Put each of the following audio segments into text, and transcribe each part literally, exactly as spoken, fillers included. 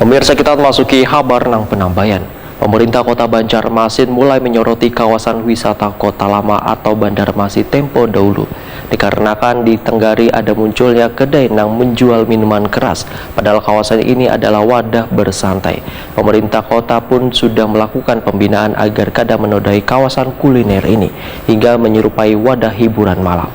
Pemirsa, kita memasuki habar nang penambayan. Pemerintah Kota Banjarmasin mulai menyoroti kawasan wisata Kota Lama atau Banjarmasin tempo dahulu, dikarenakan di Tenggari ada munculnya kedai nang menjual minuman keras, padahal kawasan ini adalah wadah bersantai. Pemerintah kota pun sudah melakukan pembinaan agar kada menodai kawasan kuliner ini hingga menyerupai wadah hiburan malam.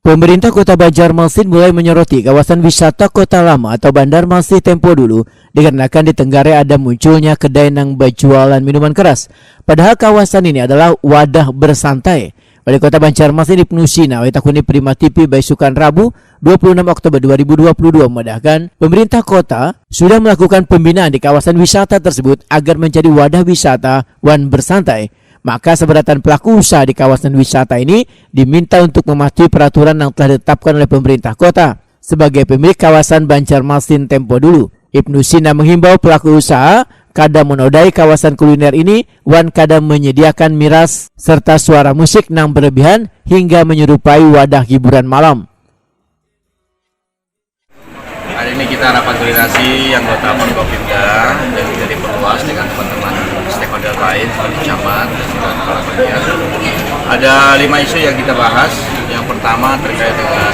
Pemerintah Kota Banjarmasin mulai menyoroti kawasan wisata Kota Lama atau Banjarmasin tempo dulu dikarenakan di Tenggari ada munculnya kedai nang berjualan minuman keras. Padahal kawasan ini adalah wadah bersantai. Wali Kota Banjarmasin Ibnu Sina, wali takuni Prima T V baisukan Rabu, dua puluh enam Oktober dua ribu dua puluh dua, memadahkan pemerintah kota sudah melakukan pembinaan di kawasan wisata tersebut agar menjadi wadah wisata wan bersantai. Maka seberatan pelaku usaha di kawasan wisata ini diminta untuk mematuhi peraturan yang telah ditetapkan oleh pemerintah kota sebagai pemilik kawasan Banjarmasin tempo dulu. Ibnu Sina menghimbau pelaku usaha kada menodai kawasan kuliner ini wan kada menyediakan miras serta suara musik nang berlebihan hingga menyerupai wadah hiburan malam. Hari ini kita rapat koordinasi anggota Forkopimda dan kita diperluas dengan teman-teman stakeholder lain seperti camat dan juga kepala bagian. Ada lima isu yang kita bahas. Yang pertama terkait dengan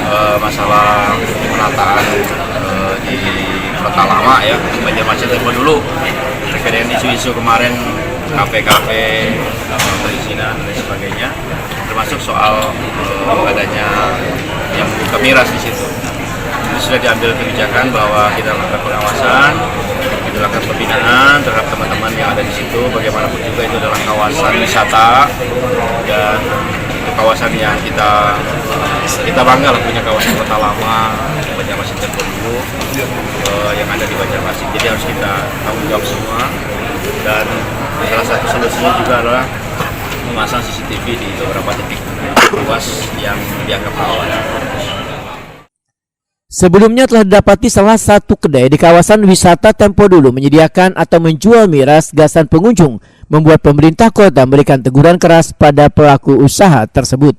eh, masalah penataan eh, di Kota Lama ya, Banjarmasin tempo dulu. Terkait dengan isu-isu kemarin kafe-kafe, eh, perizinan dan lain sebagainya, termasuk soal eh, adanya yang membuka miras di situ. Itu sudah diambil kebijakan bahwa kita lakukan pengawasan, kita lakukan pembinaan terhadap teman-teman yang ada di situ. Bagaimanapun juga itu adalah kawasan wisata dan itu kawasan yang kita kita bangga lah punya kawasan Kota Lama, Banjarmasin tempo dulu eh, yang ada di Banjarmasin. Jadi harus kita tanggung jawab semua dan salah satu solusinya juga adalah memasang C C T V di beberapa titik ruas yang dianggap rawan. Sebelumnya telah didapati salah satu kedai di kawasan wisata tempo dulu menyediakan atau menjual miras gasan pengunjung, membuat pemerintah kota memberikan teguran keras pada pelaku usaha tersebut.